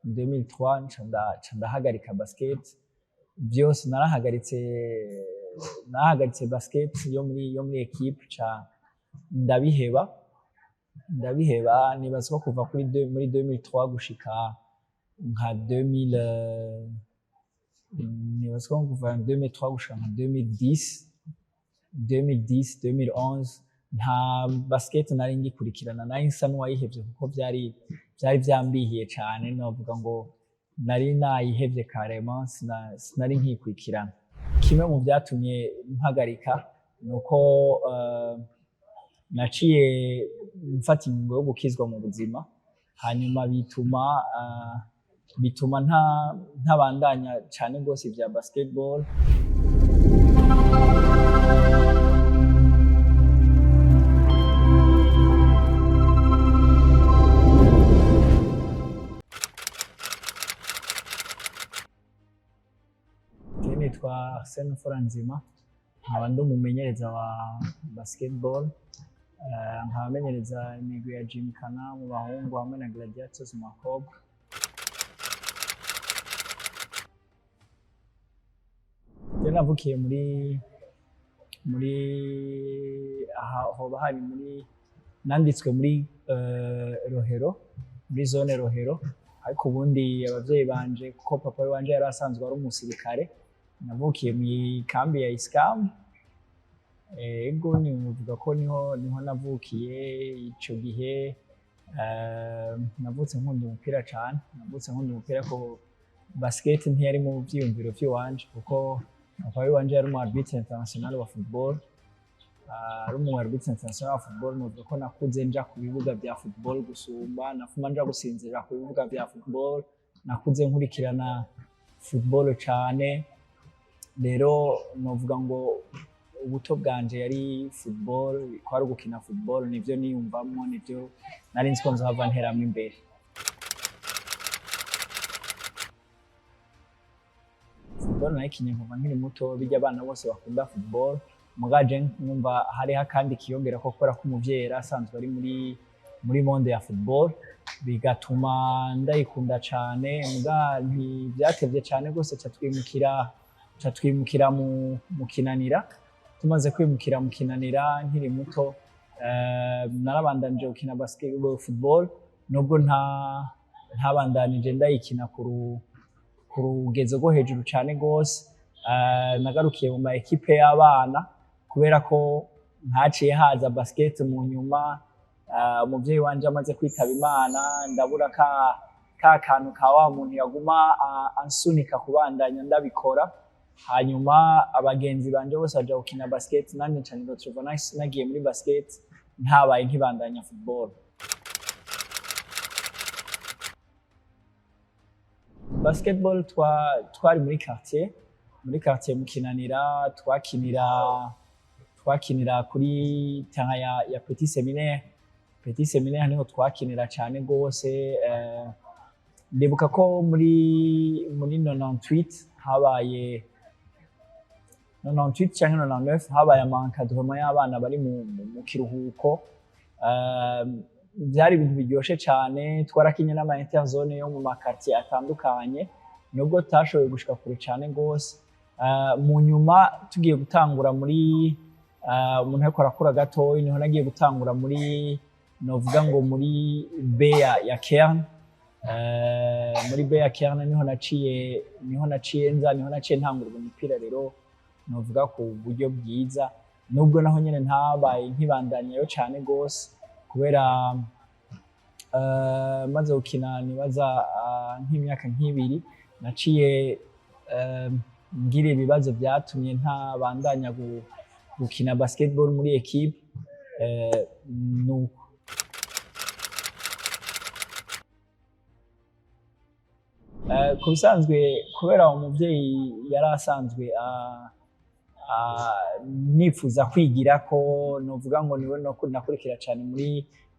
2003 nca ndahagarika basket byose. Narahagaritse basket yo muri équipe, ca ndabiheba. Nibaza ko kuva muri 2003 gushika nka 2000, nibaza ko kuva 2003 gushika nka 2010, 2010 2011 nta basket nari ngikurikirana. Nari nsa n'uwayihevye kuko vyari vyambihiye cane. Novuga ngo nari nayihevye carrément, sinari nkikurikirana. Kimwe mu vyatumye mpagarika nuko naciye mfata ingingo yo gukizwa mu buzima, hanyuma bituma ntabandanya cane rwose ivya basketball. Je nitwa Arsene Mfuranzima, nkaba ndi umumenyereza wa basketball, nkaba menyereza imigwi ya Gymkhana mu bahungu hamwe na Gladiators mu bakobwa. Je navukiye muri aha hoba hari muri nanditswe muri Rohero, muri zone Rohero, ariko ubundi abavyeyi banje, kuko papa wanje yari asanzwe ari umusirikare, navukiye mu ikambi ya Iscam. Ego, nivuga ko niho navukiye. Ico gihe navutse nkunda umupira cane, navutse nkunda umupira, ko basket ntiyari mu vyiyumviro vy'iwanje, kuko papa wanje yari umu arbitre international wa football. Ari umu arbitre international wa football. Novuga ko nakuze nja ku bibuga vya football gusumba, nafuma nja gusinzira ku bibuga vya football. Nakuze nkurikirana football cane. Rero novuga ngo ubuto bwanje yari football, ko ari ugukina football, nivyo niyumvamwo, nivyo nari nzi ko nzohava nteramwo imbere. Football nayikinye kuva nkiri muto, bijya abana bose bakunda football. Mugaje numva hariho akandi kiyongera ko kubera ko umuvyeyi yari asanzwe ari muri monde ya football, bigatuma ndayikunda cane. Muga ntivyatevye cane rwose, ca twimukira mu Kinanira. Tumaze kwimukira mu Kinanira nkiri muto, narabandanije gukina basketball, football, nubwo ntabandanije ndayikina ku rugezo rwo hejuru cane gose. Nagarukiye mu ma équipe y'abana kubera ko ntaciye haza basket mu nyuma. Umuvyeyi wanje amaze kwitaba Imana, ndabura ka kantu ka wa muntu yaguma ansunika kubandanya ndabikora. Hanyuma abagenzi banje bose baja gukina basket, nanje nca niretrouva nagiye muri basket, ntabaye nkibandanya football. Basketball twari muri quartier mu Kinanira, twakinira kuri terrain ya Petit Séminaire. Petit Séminaire niho twakinira cane gose. Ndibuka ko muri 98 habaye, 98 canke 99, habaye ama encadrement y'abana bari mu kiruhuko. Byari ibintu biryoshe cane. Twarakinye n'ama interzone yo mu ma quartier atandukanye, nubwo tutashoboye gushika kure cane gose. Mu nyuma tugiye gutangura muri umuntu ariko arakura gatoyi, niho nagiye gutangura muri, novuga ngo muri B ya Kern. Muri B ya Kern niho naciye nza, niho naciye ntangura umupira. Rero novuga ku buryo bwiza, nubwo naho nyene ntabaye nkibandanyayo cane gose, kubera maze gukina, nibaza nk'imyaka nk'ibiri, naciye ngira ibibazo byatumye ntabandanya gukina basketball muri équipe. Nuko ku bisanzwe, kubera umuvyeyi yari asanzwe nifuza kwigira ko, novuga ngo niwe nakurikira cyane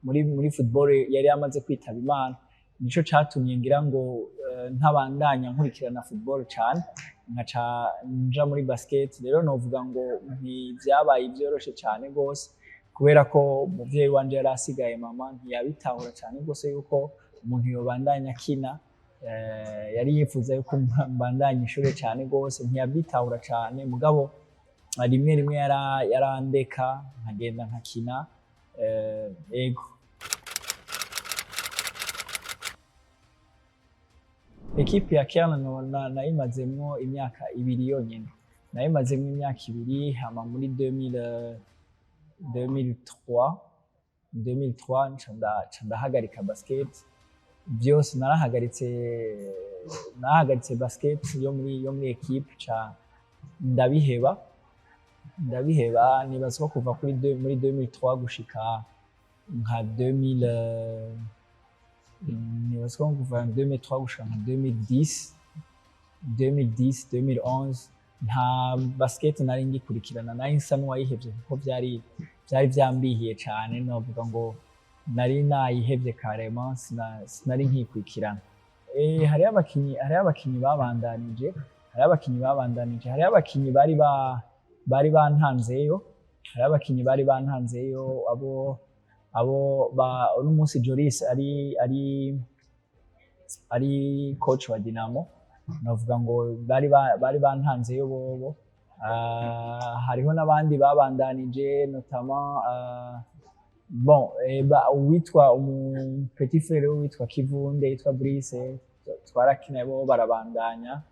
muri football, yari yamaze kwitaba Imana, nico catumye ngira ngo ntabandanya nkurikirana football cyane, nkaca nja muri basket. Rero novuga ngo ntivyabaye vyoroshe cyane gose, kubera ko umuvyeyi wanje yari asigaye, mama, ntiyabitahura cyane gose yuko umuntu yobandanya akina. Yari yifuza yuko mbandanya ishure cane gose, ntiyavyitahura cane, mugabo rimwe rimwe yarandeka nkagenda nkakina. Ego. Ekipe ya Kern nayimazemwo imyaka 2 yonyene, nayimazemwo imyaka 2. Hama muri 2000, 2003 nca ndahagarika basket byose. Narahagaritse basket yo muri ekipe, ca ndabiheba. Nibaza ko kuva muri 2003 gushika nka 2000, nibaza ko kuva 2003 gushika nka 2010, 2011 nta basket nari ngikurikirana, nari nsa n'uwayihevye kuko vyari vyambihiye cane. Novuga ngo nari nayihevye carrément, sinari nkikurikirana. Hariho abakinyi babandanije, hariho abakinyi bari bantanzeyo, hariho abakinyi bari bantanzeyo, abo ba uno munsi Joris ari coach wa Dinamo. Novuga ngo bari bantanzeyo bobo. Hariho n'abandi babandanije, notamment bon, uwitwa umu petit frère witwa Kivunde yitwa Brice, twarakina, bo barabandanya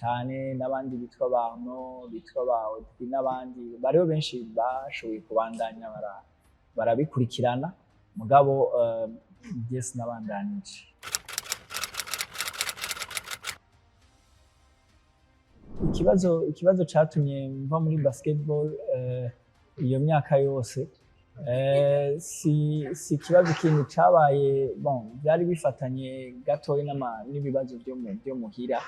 cane, n'abandi bitwa ba Arnaud, bitwa ba Audrey, n'abandi bariho benshi bashoboye kubandanya barabikurikirana, mugabo je sinabandanije. Ikibazo catumye mva muri basketball iyo myaka yose, si ikibazo kindi cabaye. Bon, byari bifatanye gatoyi n'ibibazo vyo muhira.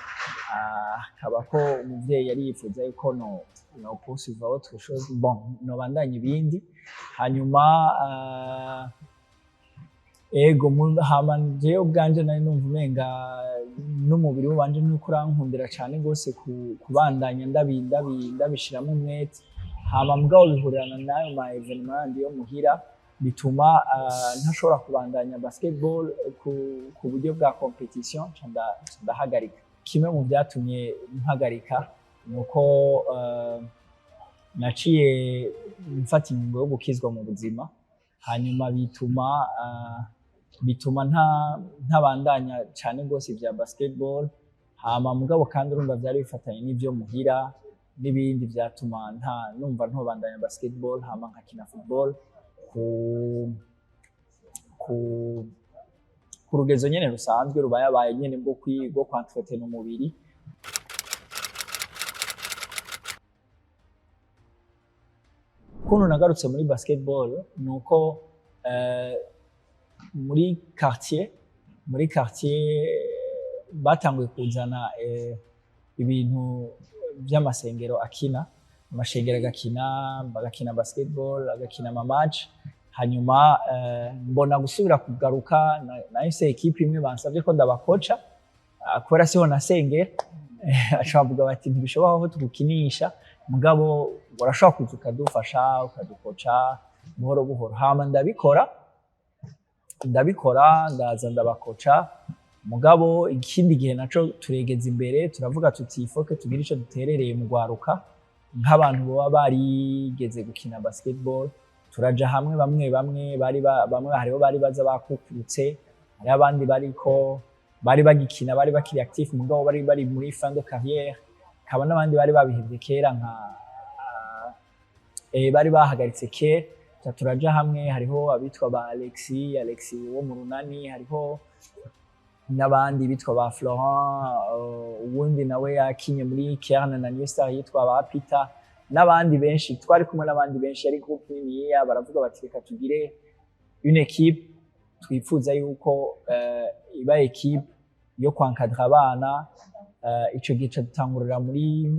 Akaba ko umuvyeyi yari yifuza yuko no poursuivre autre chose, bon, nobandanya ibindi. Hanyuma ego, hama jewe ubwanje nari numva umenga n'umubiri wanje nuko urankundira cane gose kubandanya ndabishiramwo umwete. Hama mugabo bihurirana n'ayo ma événements yandi yo muhira, bituma ntashobora kubandanya basketball ku buryo bwa compétition, nca ndahagarika. Kimwe mu vyatumye mpagarika nuko naciye mfata ingingo yo gukizwa mu buzima, hanyuma bituma ntabandanya cane gose ivya basketball. Hama mugabo kandi urumva vyari bifatanye n'ivyo muhira n'ibindi vyatuma nta numva ntobandanya basketball, hama nkakina football ku rugezo nyene rusanzwe rubayabaye nyene bwo kwentretena umubiri. Ukuntu nagarutse muri basketball ni uko muri quartier batanguye kuzana ibintu by'amasengero akina, amashengero agakina, bagakina basketball, agakina ama match. Hanyuma mbona gusubira kugaruka, nahise ekipe imwe bansabye ko ndabakoca. Kubera siho nasengera, baca bavuga bati: "Ntibishoboka ko tugukinisha, mugabo urashobora kuza ukadufasha, ukadukoca buhoro buhoro." Hama ndabikora, ndaza ndabakoca. Mugabo ikindi gihe naco turegeza imbere, turavuga tuti: "Il faut que tugire ico duterereye mu rwaruka nk'abantu baba barigeze gukina basketball." Turaja hamwe, bamwe bamwe bari bamwe hariho bari baza bakukurutse, hariho abandi bariko bari bagikina, bari bakiri actif, mugabo bari bari muri fin de carrière, kaba n'abandi bari babihevye kera, nka bari bahagaritse kera. Turaja hamwe, hariho abitwa ba Alexis, Alexis wo mu Runani, hariho n'abandi bitwa ba Florent, uwundi nawe yakinye muri Kern na New Star yitwa ba Peter, n'abandi benshi twari kumwe, n'abandi benshi, yari groupe niniya. Baravuga bati: "Reka tugire une équipe twifuza yuko iba équipe yo kwankadra abana." Ico gihe dutangurira muri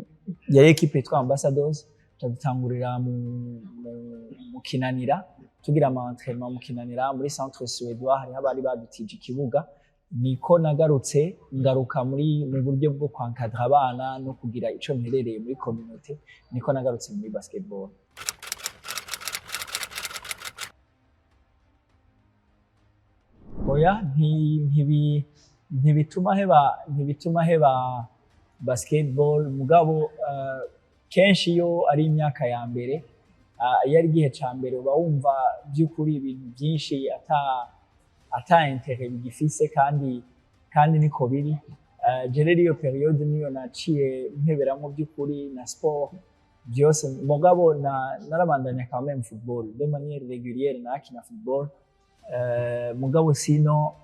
yari équipe yitwa Ambassadors, dutangurira mu Kinanira, tugira ama entraînement mu Kinanira muri centre suédois, hariho abari badutije ikibuga. Niko nagarutse, ngaruka muri mu buryo bwo kwankadra abana no kugira ico mperereye muri communauté, niko nagarutse muri basketball. Oya, ntibi Ntibituma heba basketball, mugabo kenshi iyo ari imyaka ya mbere, iyo ari igihe ca mbere, uba wumva by'ukuri ibintu byinshi ata intérêt bigifise, kandi niko biri. Je rero iyo période niyo naciye mpeberamwo by'ukuri na sport byose, mugabo narabandanya quand même football de manière régulière, nakina football, mugabo sino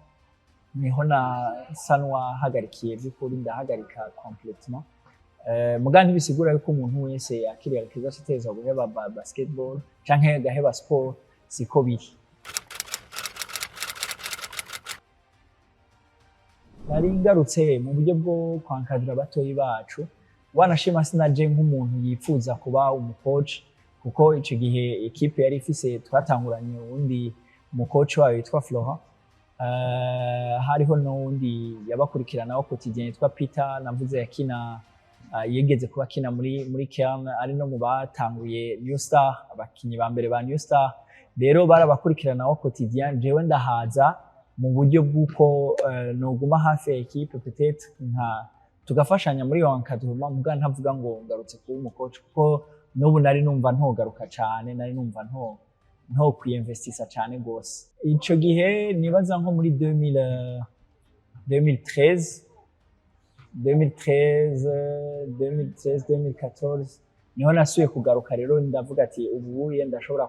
niho nasa n'uwahagarikiye by'ukuri, ndahagarika complètement. Mugabo ntibisigura yuko umuntu wese yakiriye agakiza ategerezwa guheba basketball canke agaheba sport, siko biri. Nari ngarutse mu buryo bwo kwankadira abatoyi bacu. Wanashima sinaje nk'umuntu yifuza kuba umucoach, kuko ico gihe équipe yari ifise, twatanguranye uwundi mucoach wayo yitwa Florent. Hariho n'uwundi yabakurikirana quotidien yitwa Peter, navuze yakina, yigeze kuba akina muri Kern, ari no mu batanguye New Star, abakinyi ba mbere ba New Star. Rero barabakurikirana quotidien, jewe ndahaza mu buryo bw'uko noguma hafi ya équipe, peut-être nka tugafashanya muri iyo encadrement, muga ntavuga ngo ngarutse kuba umucoach, kuko n'ubu nari numva ntogaruka cane, nari numva nto kwiyinvestisa cane gose ico gihe. Nibaza nko muri 2000, 2013, 2013, 2013, 2014 niho nasubiye kugaruka. Rero ndavuga ati ubu ndashobora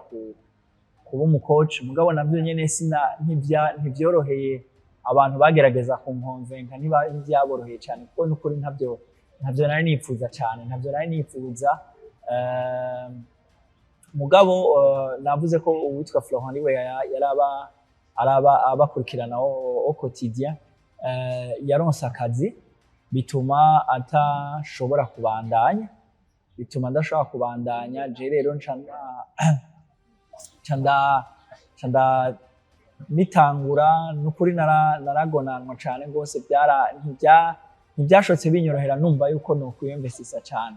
kuba umucoach, mugabo navyo nyene sina ntivyoroheye. Abantu bagerageza kunkonvenka, ntivyaboroheye cane, kuko n'ukuri ntavyo nari nifuza cane, ntavyo nari nifuza. Mugabo navuze ko uwitwa Florent niwe yaraba araba abakurikirana au quotidien, yaronse akazi, bituma atashobora kubandanya, bituma ndashobora kubandanya. Je rero nca nitangura. Nukuri naragonanwa cane gose, byara ntibyashotse binyorohera, numva yuko nokwiyinvestisa cane.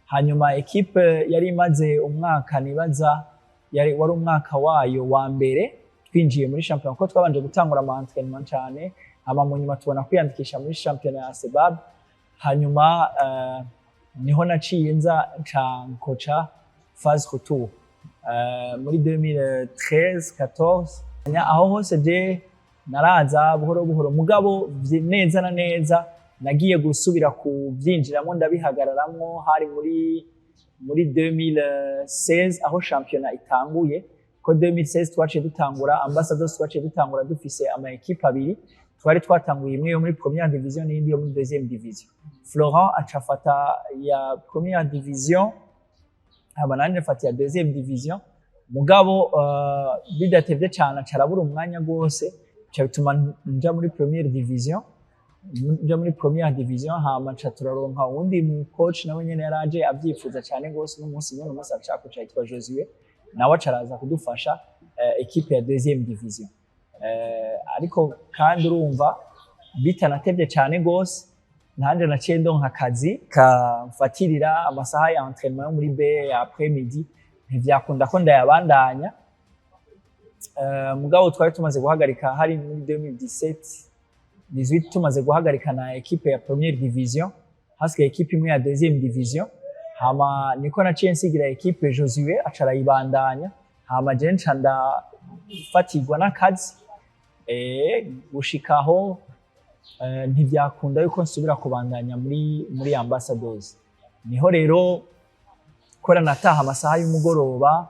Hanyuma équipe yari imaze umwaka, nibaza yari wari umwaka wayo wa mbere twinjiye muri shampiyona, kuko twabanje gutangura ama entraînement cane, hama mu nyuma tubona kwiyandikisha muri shampiyona ya Sebab. Hanyuma niho naciye nza nca nkoca phase retour muri 2013 14. Aho hose je naraza buhoro buhoro, mugabo neza na neza nagiye gusubira kuvyinjiramo ndabihagararamwo hari muri 2016, aho shampiyona itanguye, ko 2016 twaciye dutangura Ambassadors, twaciye dutangura dufise ama équipe abiri. Twari twatanguye imwe yo muri première division n'iyindi yo muri deuxième division. Florent aca afata ya première division, hama nanje mfata ya deuxième division. Mugabo bidatevye cane aca arabura umwanya gose, bica bituma nja muri première division, hama nca turaronka uwundi mu coach, nawe nyene yaraje avyifuza cane gose, n'umunsi n'uno munsi acakoca, yitwa Josué, nawe aca araza kudufasha équipe ya deuxième division. Ariko kandi urumva bitanatevye cane gose, nanje naciye ndonka akazi kamfatirira amasaha ya entraînement yo muri B ya après midi, ntivyakunda ko ndayabandanya. Mugabo twari tumaze guhagarika, hari muri 2017 18, tumaze guhagarika na équipe ya première division, hasigaye équipe imwe ya deuxième division. Hama niko naciye nsigira équipe Josué, aca arayibandanya, hama je nca ndafatirwa n'akazi gushikaho ntivyakunda yuko nsubira kubandanya muri Ambassadors. Niho rero kubera nataha amasaha y'umugoroba,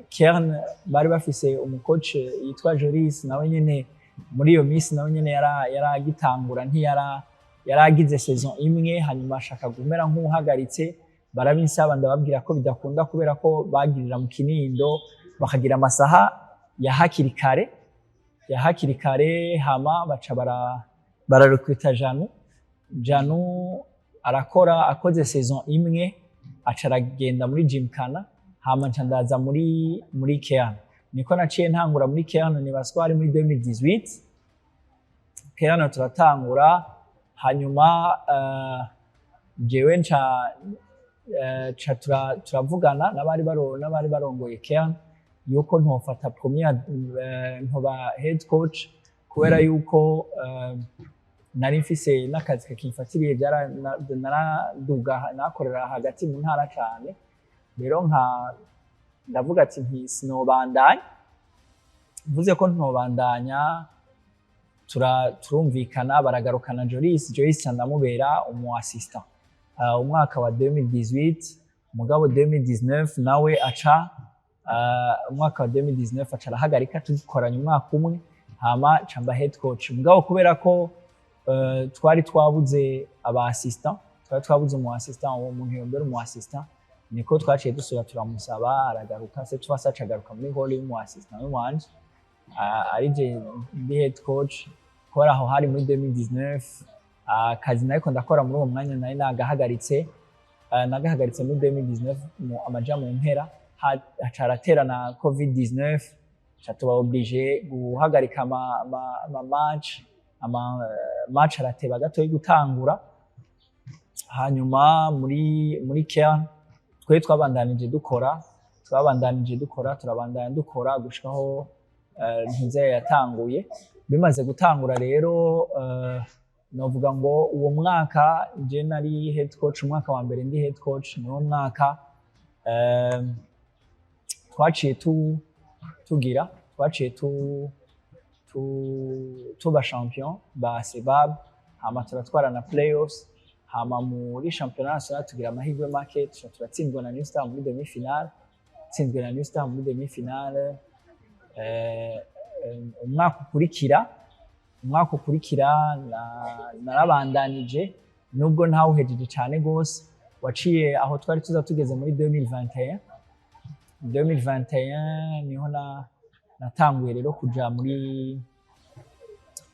Kern bari bafise umucoach yitwa Joris, nawe nyene muri iyo minsi nawe nyene yaragitangura, ntiyara yaragize saison imwe, hanyuma ashaka kumera nk'uhagaritse. Barabinsaba, ndababwira ko bidakunda, kubera ko bagirira mu Kinindo, bakagira amasaha ya hakiri kare, hama baca bararekrita Janu. Janu arakora, akoze saison imwe aca aragenda muri Gymkhana, hama nca ndaza muri Kern. Niko naciye ntangura muri Kern, nibazwa ari muri 2018. Kern turatangura, hanyuma jewe nca turavugana n'abari barongoye Kern yuko ntofata première, ntoba head coach. Kubera yuko nari mfise n'akazi kakimfatiriye, naraduga nakorera hagati mu ntara cane. Rero nka ndavuga ati nti sinobandanya, mvuze ko ntobandanya, turumvikana, baragarukana Jolis. Jolis ndamubera umu assistant umwaka wa 2018. Mugabo 2019 nawe aca, umwaka wa 2019 aca arahagarika. Tugikoranye umwaka umwe, hama ca mba head coach. Mugabo kubera ko twari twabuze aba assistant, twari twabuze umu assistant, uwo muntu yombera umu assistant, niko twaciye dusubira turamusaba, aragaruka. Cette fois aca agaruka muri rôle y'umu assistant wanje, ari je ndi head coach. Kubera aho hari muri 2019, akazi nariko ndakora muri uwo mwanya nari nagahagaritse, nagahagaritse muri 2019 mu amaja mu mpera, haca haratera na COVID-19, ca tuba obligé guhagarika ama match. Ama match arateba gatoyi gutangura. Hanyuma muri Kern twe twabandanije dukora, turabandanya dukora gushikaho ntuze yatanguye. Bimaze gutangura rero, novuga ngo uwo mwaka je nari head coach, umwaka wa mbere ndi head coach, niwo mwaka twaciye tu tugira twaciye tu, tu tuba champion ba Sebab, hama turatwara na playoffs. Hama muri championnat national tugira amahirwe make, tuca turatsindwa na New Star muri demi finale. Tsinzwe na New Star muri demi finale. Umwaka ukurikira narabandanije, nubwo ntawuhejeje cyane gose. Waciye aho twari tuza tugeze muri 2021. 2021 niho na natanguye rero kuja muri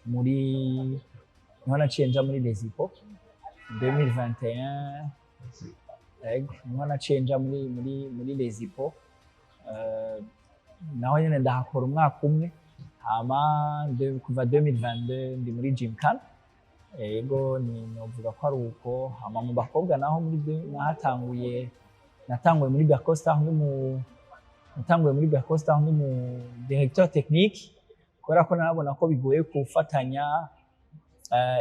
niho naciye nja muri Les Hippos 2021. Ego, niho naciye nja muri Les Hippos. Naho nyene ndahakora umwaka umwe. Hama kuva 2022 ndi muri Gymkhana. Ego, ni novuga ko ari uko. Hama mu bakobwa naho muri nahatanguye, natanguye muri Berco Star ndi mu natanguye muri Berco Star ndi mu directeur technique, kubera ko narabona ko bigoye gufatanya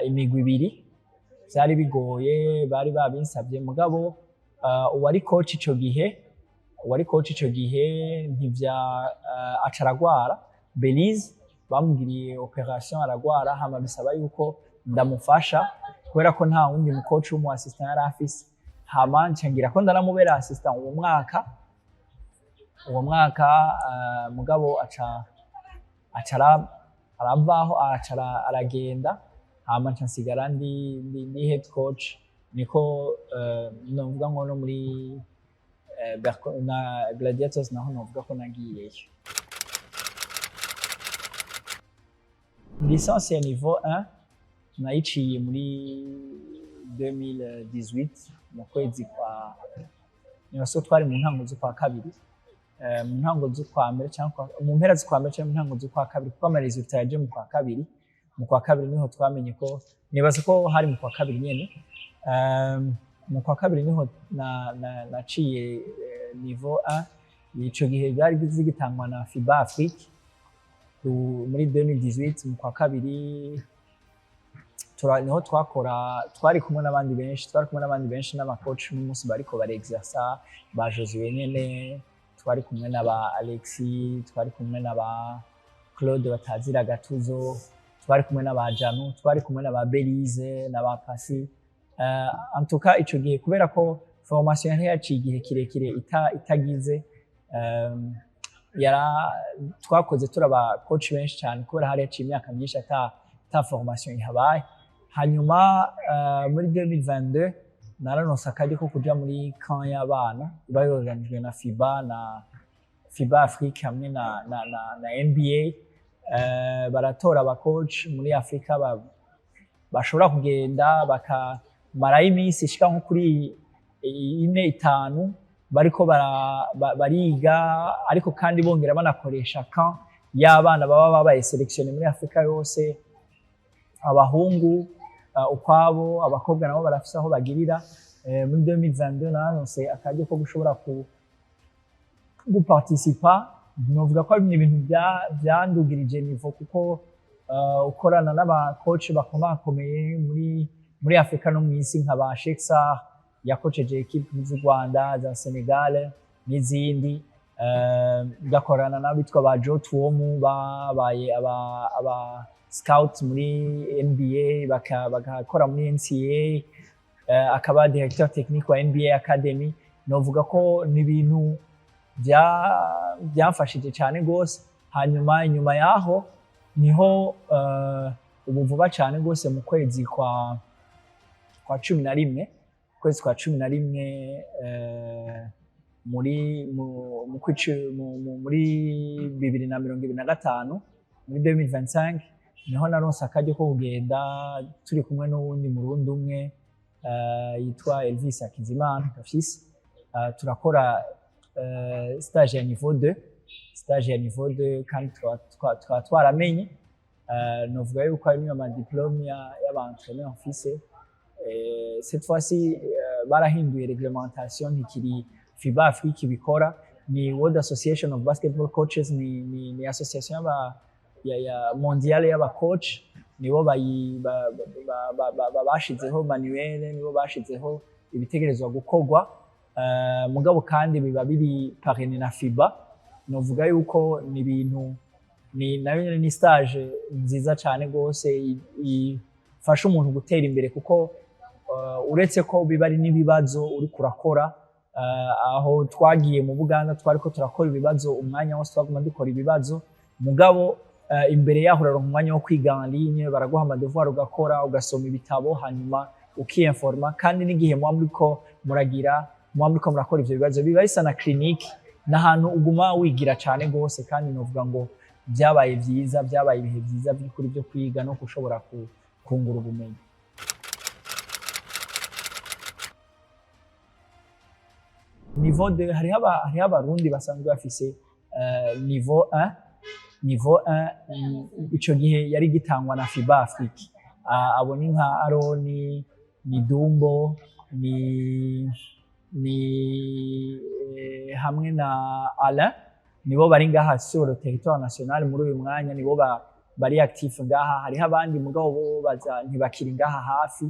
imigwi ibiri. Vyari bigoye, bari babinsabye. Mugabo uwari coach ico gihe ntivya, aca aragwara. Belize bamugiriye opération, aragwara. Hama bisaba yuko ndamufasha, kubera ko nta wundi mu coach w'umu assistant yari afise. Hama nca ngira ko ndaramubera assistant uwo mwaka. Mugabo aca aravaho, aca aragenda. Hama nca nsigara ndi head coach. Niko novuga ngo no muri na Gladiators naho novuga ko nagiyeyo. Licence ya niveau 1 nayiciye muri 2018 mu kwezi kwa, niba twari mu ntango z'ukwa kabiri, mu ntango z'ukwa mbere cyangwa mu mpera z'ukwa mbere cyangwa mu ntango z'ukwa kabiri, kuko ama résultats yaje mu kwa kabiri. Mu kwa kabiri niho twamenye ko, nibaza ko hari mu kwa kabiri nyene. Mu kwa kabiri niho naciye niveau 1. Ico gihe byari zigitangwa na FIBA Afrique. Muri 2018 mu kwa kabiri niho twakora. Twari kumwe n'abandi benshi n'aba coach n'umunsi bariko barexersa, ba Josué nyene, twari kumwe n'aba Alexis, twari kumwe n'aba Claude Batazira Gatuzo, twari kumwe n'aba Janu, twari kumwe n'aba Belize n'aba Pasi. En tout cas, ico gihe, kubera ko formation yari yaciye igihe kirekire itagize, yara twakoze turaba coach benshi cyane, kubera hari yaciye imyaka myinshi ata formation ihabaye. Hanyuma muri 2022 naranose akaryo ko kuja muri camp y'abana bayoranijwe na FIBA, na FIBA Afrique hamwe na NBA. Baratora aba coach muri Afrika bashobora kugenda bakamarayo iminsi ishika nko kuri ine, itanu, bariko bariga, ariko kandi bongera banakoresha camp y'abana baba babaye sélectionné muri Afrika yose, abahungu ukwabo, abakobwa nabo barafise aho bagirira. Muri 2022 naronse akaryo ko gushobora guparticipa. Novuga ko ari ibintu vyandugirije niveau, kuko ukorana n'aba coach bakomakomeye muri Afrika no mw'isi, nka ba Sheikh Sarr yakoceje équipe z'u Rwanda, za Senegal n'izindi, ngakorana n'abitwa ba Joe Tuomu babaye aba scout muri NBA, bagakora muri NCAA, akaba directeur technique wa NBA Academy. Novuga ko ni ibintu byamfashije cyane gose. Hanyuma inyuma yaho niho ubu vuba cyane gose mu kwezi kwa 11, kwezi kwa 11, muri mu, mu, kwici- mu, mu, muri 2025, muri 2025, niho naronse akaryo ko kugenda turi kumwe n'uwundi Murundi umwe yitwa Elvis Hakizimana Gafisi. Turakora stage ya niveau 2, stage ya niveau 2, kandi tukaba twaramenye. Novuga yuko ari niyo ama diplôme y'aba entraîneur mfise. Cette fois-ci barahinduye réglementation, ntikiri FIBA Afrique ibikora, ni World Association of Basketball Coaches, ni association ya mondiale y'aba coach, nibo bayi ba, ba, ba, ba, ba, bashizeho manuel, nibo bashizeho ibitegerezwa gukorwa. Mugabo kandi biba biri parrainé na FIBA. Novuga yuko ni ibintu ni nayo nyene ni stage nziza cyane rwose ifasha umuntu gutera imbere, kuko uretse ko biba ari n'ibibazo uriko urakora, aho twagiye mu Buganda twariko turakora ibibazo umwanya wose, twaguma dukora ibibazo. Mugabo imbere yaho uraronka umwanya wo kwiga en ligne, baraguha ama devoir ugakora, ugasoma ibitabo, hanyuma ukiinforma. Kandi n'igihe muba muriko muragira, muba muriko murakora ivyo bibazo, biba bisa na clinique, n'ahantu uguma wigira cyane rwose. Kandi novuga ngo byabaye vyiza, byabaye ibihe vyiza by'ukuri byo kwiga no gushobora kungura ubumenyi. Niveau 2, hariho Abarundi basanzwe bafise niveau 1. Niveau 1 ico gihe yari gitangwa na FIBA Afrique. Abo ni nka Aroni, ni Dumbo, ni hamwe na Alain, nibo bari ngaha sur le territoire national muri uyu mwanya, nibo bari actif ngaha. Hariho abandi, mugabo bo baza ntibakiri ngaha hafi.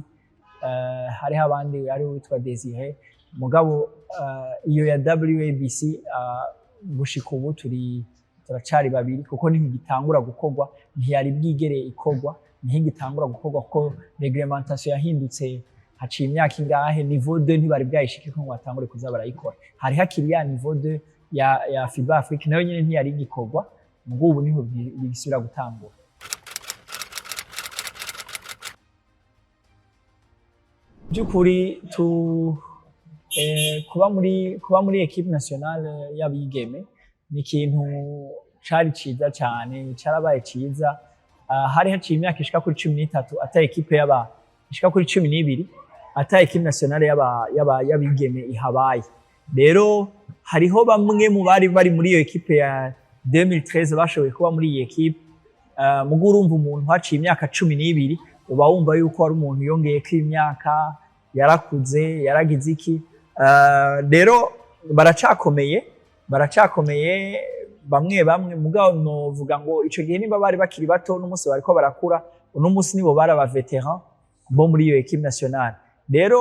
Hariho abandi, ari witwa Desire. Mugabo iyo ya WABC, gushika ubu turacari babiri, kuko ntigitangura gukorwa, ntiyari bwigere ikorwa, ntigitangura gukorwa kuko réglementation yahindutse haciye imyaka ingahe. Niveau 2 ntibari bwayishike ko ngo batangure kuza barayikora, hari hakiri ya niveau 2 ya FIBA Afrique, nayo nyene ntiyari igikorwa. Mugo ubu niho bigisubira gutangura. By'ukuri tu kuba muri équipe nationale y'abigeme ni ikintu cari ciza cane, carabaye ciza. Hari haciye imyaka ishika kuri 13 ata équipe y'aba, ishika kuri 12, ata équipe nationale y'abigeme ihabaye. Rero hariho bamwe mu bari bari muri iyo équipe ya 2013 bashoboye kuba muri iyi équipe. Mugo urumva, umuntu haciye imyaka 12, uba wumva yuko ari umuntu yongeyeko imyaka, yarakuze, yaragize iki. Rero baracakomeye, baracakomeye bamwe bamwe. Mugabo novuga ngo ico gihe nimba bari bakiri bato, n'umunsi bariko barakura, uno munsi nibo bari aba vétéran bo muri iyo équipe nationale. Rero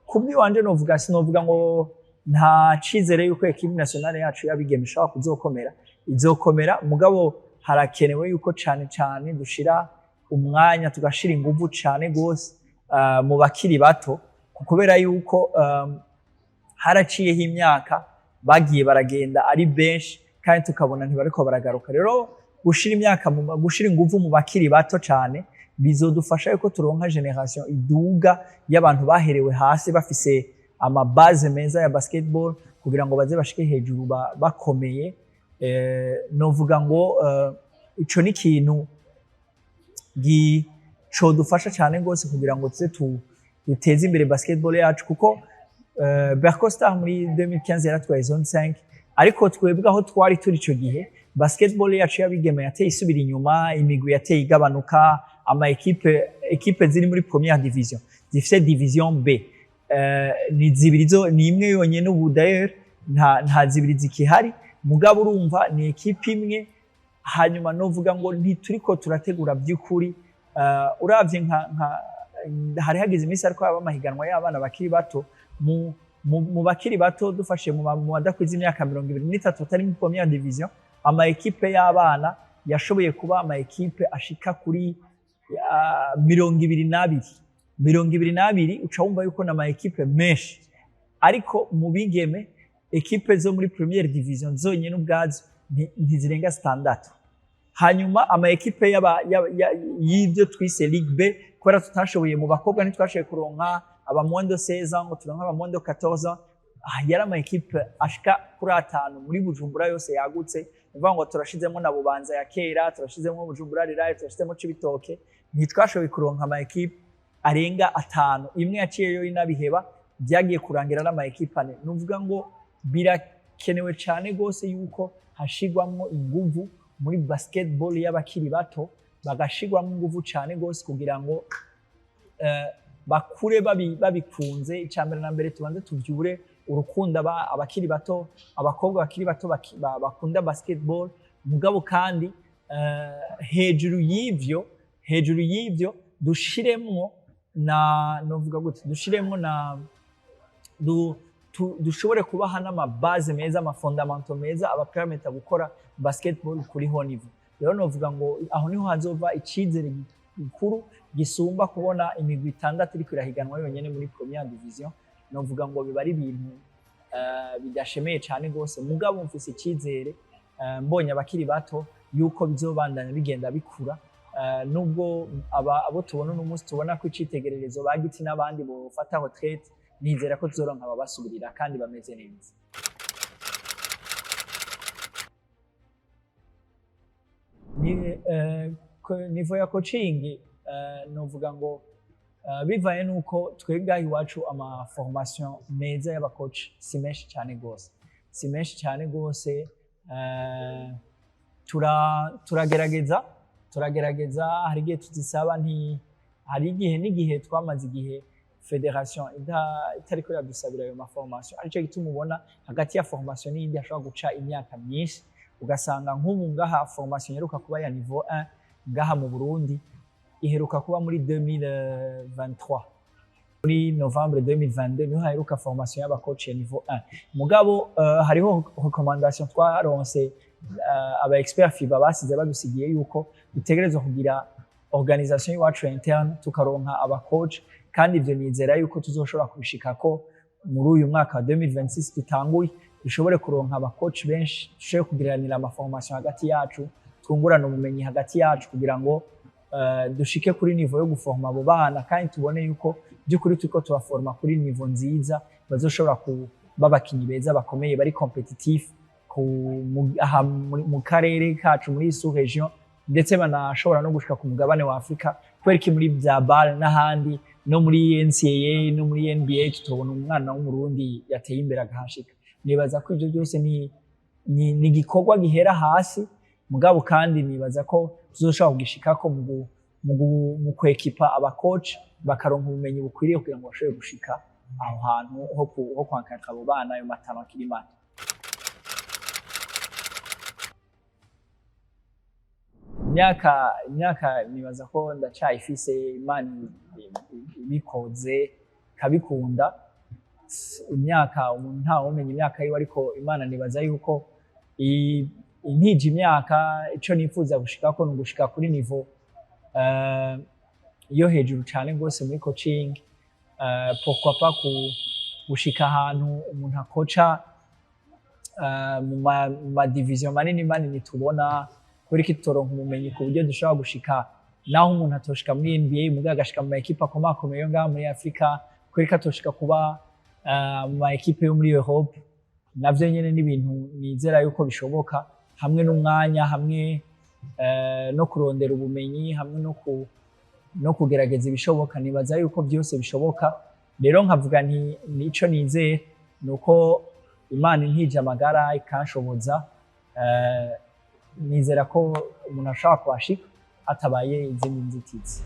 kubw'iwanje novuga, sinovuga ngo nta cizere yuko équipe nationale yacu y'abigeme ishobora kuzokomera. Izokomera, mugabo harakenewe yuko cane cane dushira umwanya, tugashira inguvu cane gose mu bakiri bato, kubera yuko haraciyeho imyaka, bagiye baragenda ari benshi, kandi tukabona ntibariko baragaruka. Rero gushira inguvu mu bakiri bato cane bizodufasha yuko turonka génération iduga y'abantu baherewe hasi, bafise ama base meza ya basketball, kugira ngo baze bashike hejuru bakomeye. Novuga ngo ico ni ikintu codufasha cyane rwose kugira ngo tuze duteze imbere basketball yacu, kuko Berco Star muri 2015 yaratwaye zone 5, ariko twebwe aho twari turi ico gihe, basketball yacu y'abigeme yateye isubira inyuma, imigwi yateye igabanuka, ama équipe ziri muri première division zifise division B ni zibiri zo, ni imwe yonyene ubu d'ailleurs, nta zibiri zikihari. Mugabo urumva ni équipe imwe. Hanyuma novuga ngo ntituriko turategura by'ukuri. Uravye nka hari hagize iminsi ariko haba amahiganwa y'abana bakiri bato, mu bakiri bato, dufashe mu badakwiza imyaka 23 batari muri première division, ama équipe y'abana yashoboye kuba ama équipe ashika kuri 22. 22, uca wumva yuko n'ama équipe menshi. Ariko mu bigeme, équipe zo muri première division zonyine ubwazo ntizirenga zitandatu. Hanyuma ama équipe y'ibyo twise Ligue B, kubera tutashoboye mu bakobwa, ntitwashoboye kuronka aba moins de 16 ans ngo turonke aba moins de 14 ans. Yari ama équipe ashika kuri atanu muri Bujumbura yose yagutse. Ni ukuvuga ngo turashizemo na Bubanza ya kera, turashizemo Bujumbura Rural, turashizemo Cibitoke, ntitwashoboye kuronka ama équipe arenga atanu. Imwe yaciyeyo inabiheba, byagiye kurangira n'ama équipe ane. Nuvuga ngo birakenewe cyane rwose yuko hashigwamwo inguvu muri basketball y'abakiri bato, bagashigwamo inguvu cyane rwose kugira ngo bakure babikunze. Icya mbere na mbere, tubanze tuvyure urukundo abakiri bato, abakobwa bakiri bato bakunda basketball. Mugabo kandi hejuru y'ivyo dushiremwo na, novuga gute, dushiremwo na dushobore kubaha n'ama base meza, ama fondamentaux meza abapermeta gukora basketball kuri haut niveau. Rero novuga ngo aho niho hazova icizere gikuru gisumba kubona imigwi itandatu iriko irahiganwa yonyene muri première division. Novuga ngo biba ari ibintu bidashemeye cyane rwose. Mugabo mfise icizere, mbonye abakiri bato, yuko bizobandanya bigenda bikura. Nubwo abo tubona uno munsi, tubona ko icitegererezo ba Giti n'abandi bofata retraite, nizera ko tuzoronka ababasubirira kandi bameze neza. Ni niveau ya coaching, novuga ngo bivaye nuko twebwe ngaha iwacu ama formation meza y'aba coach si menshi cyane gose, si menshi cyane gose. Turagerageza, hari igihe tuzisaba, nti hari igihe n'igihe twamaze igihe fédération itariko iradusabira ayo ma formation. Arico gituma ubona hagati ya formation n'iyindi hashobora guca imyaka myinshi, ugasanga nk'ubu ngaha formation iheruka kuba ya niveau 1 ngaha mu Burundi iheruka kuba muri 2023, muri novembre 2022 niho haheruka formation y'aba coach ya niveau 1. Mugabo hariho recommandation twaronse, aba expert FIBA basize badusigiye, yuko dutegerezwa kugira organisation y'iwacu interne, tukaronka aba coach. Kandi ivyo nizera yuko tuzoshobora kubishikako muri uyu mwaka wa 2026 dutanguye, dushobore kuronka aba coach benshi, dushobore kugiranira ama formation hagati yacu, twungurane ubumenyi hagati yacu, kugira ngo dushike kuri niveau yo guforma abo bana, kandi tubone yuko by'ukuri turiko tubaforma kuri niveau nziza, bazoshobora kuba abakinyi beza bakomeye, bari compétitif aha mu karere kacu, muri sous région, ndetse banashobora no gushika ku mugabane wa Afrika. Kubera iki muri bya BAL n'ahandi, no muri NCAA, no muri NBA, tutobona umwana w'Umurundi yateye imbere agahashika? Nibaza ko ivyo byose ni igikorwa gihera hasi. Mugabo kandi nibaza ko tuzoshobora kugishikako mu kwekipa aba coach, bakaronka ubumenyi bukwiriye kugira ngo bashobore gushika aho hantu ho kwankatra abo bana, ayo matano akiri mato. Imyaka nibaza ko ndacayifise, Imana ibikoze ikabikunda. Imyaka, umuntu ntawumenya imyaka yiwe, ariko Imana nibaza yuko intije imyaka. Ico nifuza gushikako ni ugushika kuri niveau yo hejuru cane rwose muri coaching. Pourquoi pas gushika ahantu umuntu akoca mu ma division manini manini tubona? Kubera iki tutoronka ubumenyi ku buryo dushobora gushika naho umuntu atoshika muri NBA, mugabo agashika mu ma équipe akomakomeye yo ngaha muri Afrika? Kubera ko atoshika kuba mu ma équipe yo muri Europe? Navyo nyene ni ibintu nizera yuko bishoboka, hamwe n'umwanya, hamwe no kurondera ubumenyi, hamwe no kugerageza ibishoboka. Nibaza yuko byose bishoboka. Rero nkavuga nti nico nizeye ni uko Imana intije amagara ikanshoboza, nizera ko umuntu ashobora kuhashika hatabaye izindi nzitizi.